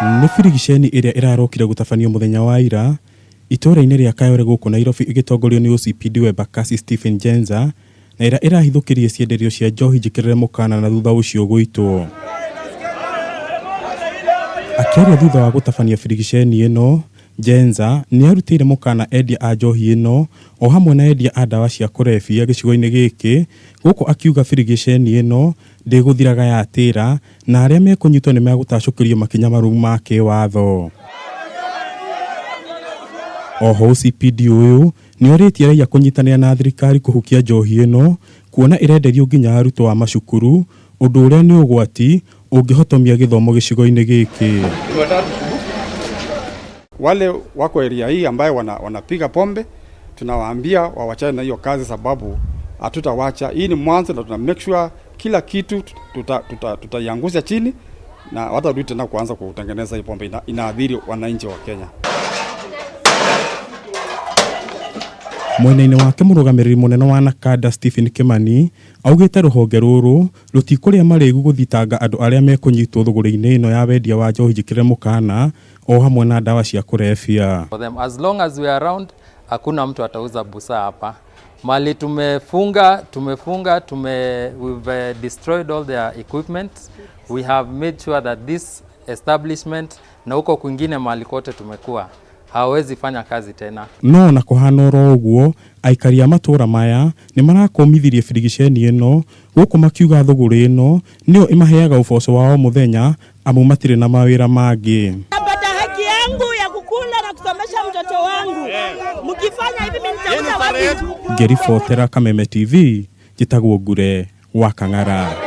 Nĩ birigiceni ĩrĩa ĩrarokire gũtabanio mũthenya wa ira itũũra-inĩ rĩa Kayole gũkũ Nairobi ĩgĩtongorio nĩ OCPD wa Embakasi Stephen Njenza na ĩrĩa ĩrahithũkĩrie cienderio cia njohi njĩkĩrĩre mũkana na thutha ũcio gũitwo. Akĩaria thutha wa gũtabania birigiceni ĩno, Njenza nĩ arutĩire mũkana endia a njohi ĩno o hamwe na endia a ndawa cia kũrebia gĩcigo-inĩ gĩkĩ gũkũ akiuga birigiceni ĩno ndĩgũthiraga yatĩra na arĩa mekũnyitwo nĩ megũtacũkĩrio makinya marũmu ma kĩwatho. Oho OCPD ũyũ nĩ orĩtie raia kũnyitanĩra na thirikari kũhukia njohi ĩno kuona ĩrenderio nginya arutwo a macukuru ũndũ ũrĩa nĩ ũgwati ũngĩhotomia gĩthomo gĩcigo-inĩ gĩkĩ. Wale wako area hii ambayo wanapiga pombe tunawaambia wawachane na hiyo kazi, sababu hatutawacha. Hii ni mwanzo na tuna make sure kila kitu tutaiangusha tuta, tuta chini na watarudi tena kuanza kutengeneza hii pombe inaathiri wananchi wa Kenya. Mwena-inĩ wake mũrũgamĩrĩri mũnene wa NACADA Stephen Kimani augĩte rũhonge rũrũ rũtikũrĩa marĩgu gũthitanga andũ arĩa mekũnyitwo thũgũrĩ-inĩ ĩno ya wendia wa njohi njĩkĩre mũkana o hamwe na ndawa cia kũrebia. For them, as long as we are around, hakuna mtu atauza busaa hapa. Mali tumefunga, tumefunga, we've destroyed all their equipment. We have made sure that this establishment na huko kwingine mali kote tumekuwa hawezi fanya kazi tena. No na kũhana oro ũguo aikari a matũra maya nĩ marakũmithirie birigiceni ĩno gũkũ makiuga thũgũrĩ ĩno nĩyo ĩmaheaga ũboco wa o mũthenya amu matirĩ na mawĩra mangĩ. Napata haki yangu ya kukula na kusomesha mtoto wangu. Mkifanya hivi mimi nitauza wapi? Ngĩribotera Kameme TV njĩtagwo Ngure wa Kang'ara.